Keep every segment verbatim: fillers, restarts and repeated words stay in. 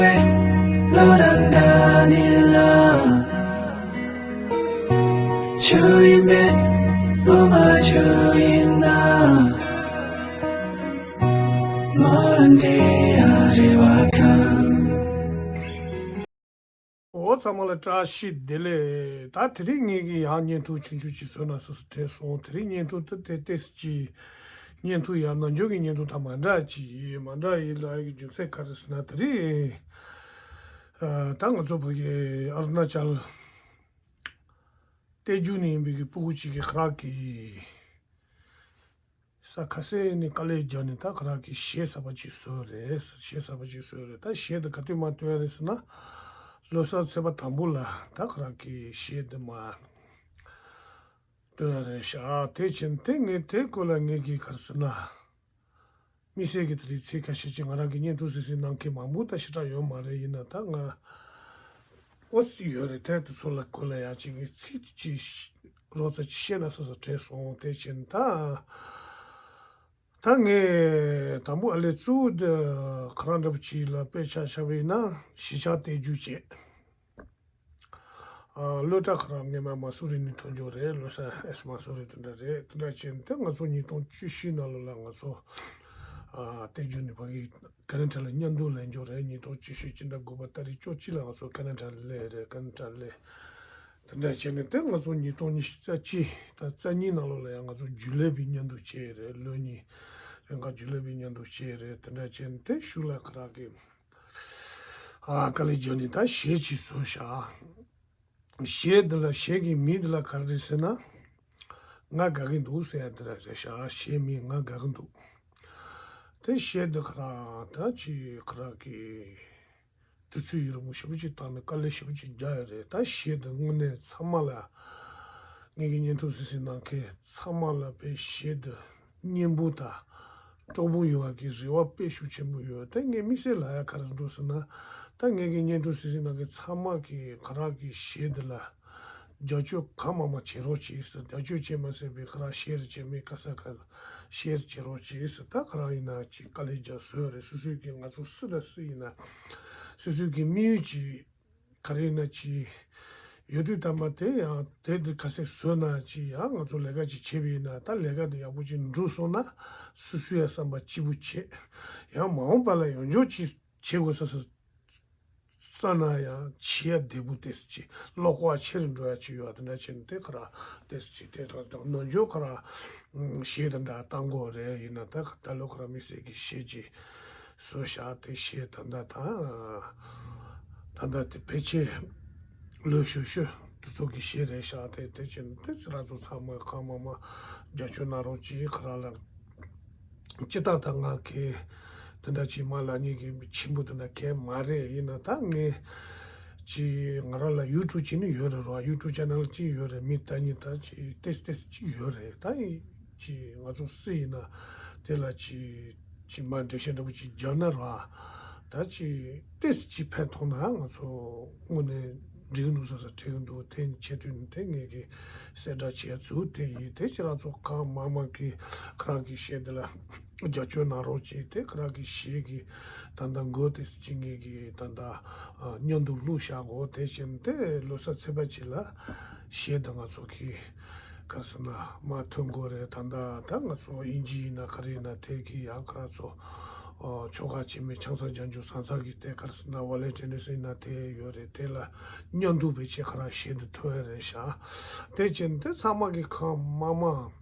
བློ་དང་འདྲ་ནི་ལ། ཆོས་ཡིན་པས་བློ་མ་ཆོས་ཡིན་ན། མོ་རང་དེ་ཡ་རེ་བ་ཁང་། འོ་ཚང་མ་ལ་བཀྲ་ཤིས་བདེ་ལེགས། ད་དེ་རིང་ངེད་ཀྱི་ཡང་བརྙན་ཐུང་ཆུང་ཆུང་ཅིག་བཟོས་ན་སོ་སོ་དྲན་སོང་། དེ་རིང་བརྙན་ཐུང་དེ་ཏོག་ཙམ་ཅིག་བརྙན་ཐུང་ཡང་ནམ་རྒྱུན་གྱི་བརྙན་ཐུང་དང་མ་འདྲ་ཅིག་ཡིན། མ་འདྲ་ཡིན་ལ་ཡི་རྒྱུ་མཚན་ག་རེ་ཟེར་ན། དེ་རིང་ཨ་ད་ང་ཚོ་བོད་ཀྱི་ཨ་རུ་ན་ཅལ་རྟེན་རྒྱུ་ནས་ཡིན་པའི་གི་སྤུ་གུ་ཅིག་གི་ཁ་རག་གི་ས་ཁ་སེ་ནས་དཀའ་ལས་རྒྱག་ནས་ད་ཁ་རག་གི་གཞས་གསར་པ་ཅིག་བཟོས་རེད། གཞས་གསར་པ་ཅིག་བཟོས་རེད། ད་གཞས་འདི་ག་དུས་མ་བཏོན་རེད་ཟེར་ན། ལོ་གསར་ཚེས་པ་དང་པོ་ལ་ད་ཁ་རག་གི་གཞས་འདི་མ་བཏོན་རེད་ཤག་དེ་ཕྱིན་དེ་ངས་དེ་སྐོར་ལ་ངས་ཀྱི་ག་རེ་ཟེར་ན། དམིགས་བསལ་གྱི་དེ་རིང་ཚིག་ཁ་ཤས་ཅིག་ང་རང་གི་བརྙན་ཐུང་གཟིགས་གཟིགས་གནང་མཁན་མང་པོ་ད་ཞེ་དྲག་ཡོད་མ་རེད། ཡིན་ན་ད་ང་ཨོ་སི་ཡོད་རེད། དེ་དེ་ཚོ་ལ་སྐོར་ལ་ཡང་ཅིག་ངས་ཚིག་ཅིག་རོགས་ཙམ་ཅིག་བཤད་ན་སོ་སོ་དྲན་སོང་། དེ་ཕྱིན་ད་ད་ངས་དང་པོ་ཨ་ལས་གཙོ་བོ་འདི་ཁོ་རང་འདྲ་པོ་ཅིག་ལ་དཔེ་ཆ་བཞག་པ་ཡིན་ན་གཞིས་ཆགས་སྟེང་རྒྱུག་བྱས། ཨ་གློད་གྲྭ་ཁོ་རང་སྔོན་མ་མ་སུ་རི་ནས་ཐོན་རྒྱུ་རེད། ལོ་ས་ཨེས་མ་སུ་རི་དེ་འདྲ་རེད། དེ་འདྲ་བྱས་ནས་ང་ཚོ་ཉིས་སྟོང་བཅུ་བཞི་ནང་ལོགས་ལ་ང་ཚོ་ཨ་སྟེང་རྒྱུག་ནས་ཕ་གི་ཀ་ན་ཌ་ལ་བརྙན་ཐུང་ལེན་རྒྱུ་རེད། ཉིས་སྟོང་བཅུ་བཞི་སྤྱི་ཟླ་དགུ་པ་ཏ་རིག་བཅུ་གཅིག་ལ་ང་ཚོ་ཀ་ན་ཌ་ལ་སླེབས་རེད། ཀ་ན་ཌ་ལ་སླེབས། དེ་འདྲ་བྱས་ནས་དེ་ང་ཚོ་ཉིས་སྟོང་ཉི་ཤུ་རྩ་གཅིག་དང་རྩ་གཉིས་ནང་ལོགས་ལ་ཡང་ང་ཚོ་རྒྱུན་ལས་པའི་བརྙན་ཐུང་བྱས་རེད། ལོ་གཉིས་རིང་ག་རྒྱུན་ལས་པའི་བརྙན་ཐུང་བྱས་རེད། དེ་འདྲ་བྱས་ནས་དེ་གཞུག་ལ་ཁོ་རང་གི་ཨ་དཀའ་ལས་རྒྱག་ནས་ད་གཞས་ཅིག་བཟོས་ཤག་གཞས་འདི་ལ་གཞས་ཀྱི་མིང་འདི་ལ་ག་རེ་ཟེར་ན། ང་དགའ་གི་འདུག་ཟེར་ཡ་འདི་ར་རེད་ཤག་གཞས་མིང་ང་དགའ་གི་འདུག་དེ་གཞས་འདི་ཁོ་རང་ད་ཅིག་ཁོ་རང་གི་དུས་ཚོད་ཡུན་རིང་པོ་ཞེ་པོ་ཅིག་བཏང་ནས་དཀའ་ལས་ཞེ་པོ་ཅིག་རྒྱག་ཡོད་རེད། ད་གཞས་འདི་དངོས་གནས་ཚང་མ་ལ་ངེད་ཀྱི་བརྙན་ཐུང་གཟིགས་གཟིགས་གནང་མཁན་ཚང་མ་ལ་དཔེ་གཞས་འདི་སྙན་པོ་དང་སྤྲོ་པོ་ཡོང་བ་གི་རེ་བ་དཔེ་ཤུགས་ཆེན་པོ་ཡོད། ད་ངས་དམིགས་བསལ་ལ་ཡ་ག་རེ་འདུག་ཟེར་ན། ད་ངེད་ཀྱི་བརྙན་ཐུང་གཟིགས་གཟིགས་གནང་མཁན་ཚང་མ་གི་ཁོ་རང་གི་གཞས་འདི་ལ་རྒྱབ་སྐྱོར་གང་མང་མང་བྱེད་རོགས་གྱིས་ཟེར། རྒྱབ་སྐྱོར་བྱེད་མ་ཟེར་བའི་ཁོ་རང་ཤེར་བྱེད་མི་ག་ས་ག་ལ་ཤེར་བྱེད་རོགས་གྱིས་ཟེར། ད་ཁོ་རང་ཡིན་ན་ཅིག་དཀའ་ལས་རྒྱག་བཟོས་རེད། སོ་སོའི་གི་ང་ཚོ་སུ་དང་སུ་ཡིན་ན་སོ་སོའི་གི་དམིགས་ཡུལ་ཅིག་ག་རེ་ཡིན་ན་ཅིག་ཡོད་དུས་ད་མ་དེ་ཡང་དེ་འདི་ག་ཚད་བཟོས་ན་ཅིག་ཡང་ང་ཚོ་ལས་ཀ་ཅིག་བྱས་པ་ཡིན་ན་ད་ལས་ཀ་འདི་ཡག་པོ་ཅིག་འགྲུབ་སོང་ན་སོ་སོའི་ཡང་བསམ་པ་སྐྱིད་པོ་བྱེད། ཡང་མ་འོངས་པ་ལ་ཡོང་རྒྱུ་ཅིག་བྱེད་དགོས་ས་ས་ས་ན་ཡང་བྱེད་ཡ་བདེ་པོ་ཏོག་ཙམ་ཅིག་ཀློག་པ་ཆེ་རུ་འགྲོ་ཡ་ཅིག་ཡོད་པ་དེ་འདྲ་བྱས་ནས་དེ་ཁོ་རང་ཏོག་ཙམ་ཅིག་དེ་རང་དང་ནམ་རྒྱུན་ཁོ་རང་གཞས་དེ་འདྲ་བཏང་གི་ཡོད་རེད། ཡིན་ན་ད་ད་ལོ་ཁོ་རང་དམིགས་བསལ་གྱི་གཞས་ཅིག་བཟོས་བཞག་དེ་གཞས་ད་ལྟ་དང་ད་ལྟ་དེ་ཕལ་ཆེར་ལོས་ཤུ་ཤུ་དེ་ཚོ་གི་གཞས་རེད་བཞག་དེ་དེ་བྱས་ནས་དེ་ཚོ་རང་ཚོ་ཚང་མ་གང་མང་མང་རྒྱབ་སྐྱོར་གནང་རོགས་གྱིས། ཁོ་རང་ལ་སྤྱིར་བཏང་ད་ང་གི་དེ་འདྲ་ཅིག་མ་ལབ་མཁན་གྱི་ཆེན་པོ་དེ་འདྲ་གང་མ་རེད། ཡིན་ན་ད་ངས་ཅིག་ང་རང་ལ་ཡུ་ཊུབ་ཅིག་ནི་ཡོད་རེད་རོ། ཡུ་ཊུབ་ཅེ་ནལ་ཅིག་ཡོད་རེད། མི་ད་ནི་ད་ཅིག་ཏོག་ཙམ་ཏོག་ཙམ་ཅིག་ཡོད་རེད། ད་ཡིན་ཅིག་ང་ཚོ་སུ་ཡིན་ན་དེ་ལ་ཅིག་ཅིག་མ་འགྲེལ་བཤད་འདྲ་པོ་ཅིག་རྒྱག་ན་རོ། ད་ཅིག་ཏོག་ཙམ་ཅིག་ཕན་ཐོགས་ན་ང་ཚོ་དངོས་གནས་འགྲིག་གི་འདུག་ཟེར་ས་དྲན་གྱི་འདུག་དེ་ཆེད་དུ་ནི་དེ་ངེད་ཀྱིས་གསལ་བསྒྲགས་བྱས་ཚུལ་དེ་ཡིན། དེ་ཁྱེད་རང་ཚོ་གང་མང་མང་གིས་ཁོ་རང་གི་གཞས་འདི་ལ་རྒྱབ་སྐྱོར་གནང་རོགས་གྱིས། དེ་ཁོ་རང་གི་གཞས་ཀྱི་ད་ལྟ་མགོ་དེ་ཅིག་ངེད་ཀྱིས་ད་ལྟ་ཨ་མཉམ་དུ་བླུགས་བཞག་གོ། དེ་བཞིན་དེ་ལོ་གསར་ཚེས་པ་གཅིག་ལ་གཞས་འདི་ང་ཚོ་གི་ག་རེ་ཟེར་ན་མར་ཐོན་དགོས་རེད། ད་ལྟ་ད་ང་ཚོ་དབྱིན་ཇི་ཡིན་ན་ག་རེ་ཡིན་ན་དེ་གི་ཡང་ཁོ་རང་ཚོ་ཨོ་ཆོ་ག་བྱེད་མི་ཆང་ས་ལྗང་ཇུ་ཟངས་ཚ་གི་དེ་ག་རེ་ཟེར་ན་ཝ་ལེ་ཊེ་ནི་སི་ཡིན་ན་དེ་ཡོད་རེད། དེ་ལ་མཉམ་དུ་བེད་སྤྱད་ཁོ་རང་གཞས་འདི་ཐོན་རེད་ཤག་དེ་བྱས་འདི་ཚང་མ་གི་གང་མང་མང་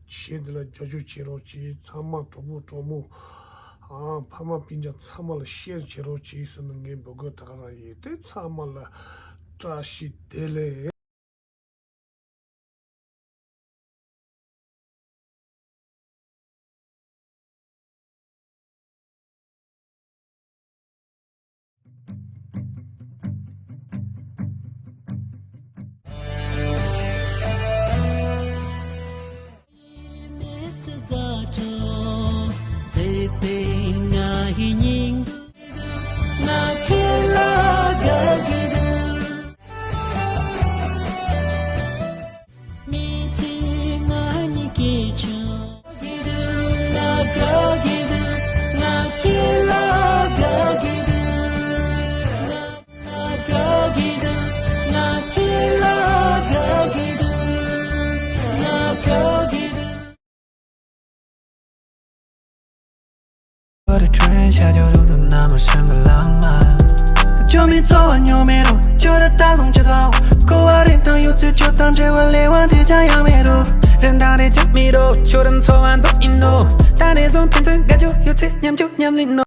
གཞས་འདི་ལ་རྒྱབ་སྐྱོར་བྱེད་རོགས་གྱིས། ཚང་མ་གྲོགས་པོ་གྲོགས་མོ་ཨ་ཕ་མ་སྤུན་ཀྱག་ཚང་མ་ལ་ཤེར་བྱེད་རོགས་གྱིས་ཟེར་ནས་ངས་འབོད་སྐུལ་ད་ག་རང་ཡིན། དེ་ཚང་མ་ལ་བཀྲ་ཤིས་བདེ་ལེགས། བར་ཁྲོན་ཤ་ཇོ་རུ་དུ་ན་མ་ཤང་གི་ལང་མ། ཇོ་མི་ཚོ་བ་ཉོ་མེ་རོ། ཇོ་ར་ད་སོང་ཅི་ཐོ། ཀོ་བ་རེ་ཐང་ཡོད་ཚེ་ཇོ་དང་འབྲེལ་བ་ལེ་བ་དེ་ཅང་ཡང་མེ་རོ། རེན་དང་རེ་ཅང་མེ་རོ། ཇོ་ར་ཚོ་བ་འདོ་ཨིན་ནོ། ད་རེ་སོང་ཕན་ཚུན་དགའ་ཇོ་ཡོད་ཚེ་མཉམ་ཇོ་མཉམ་ལི་ནོ།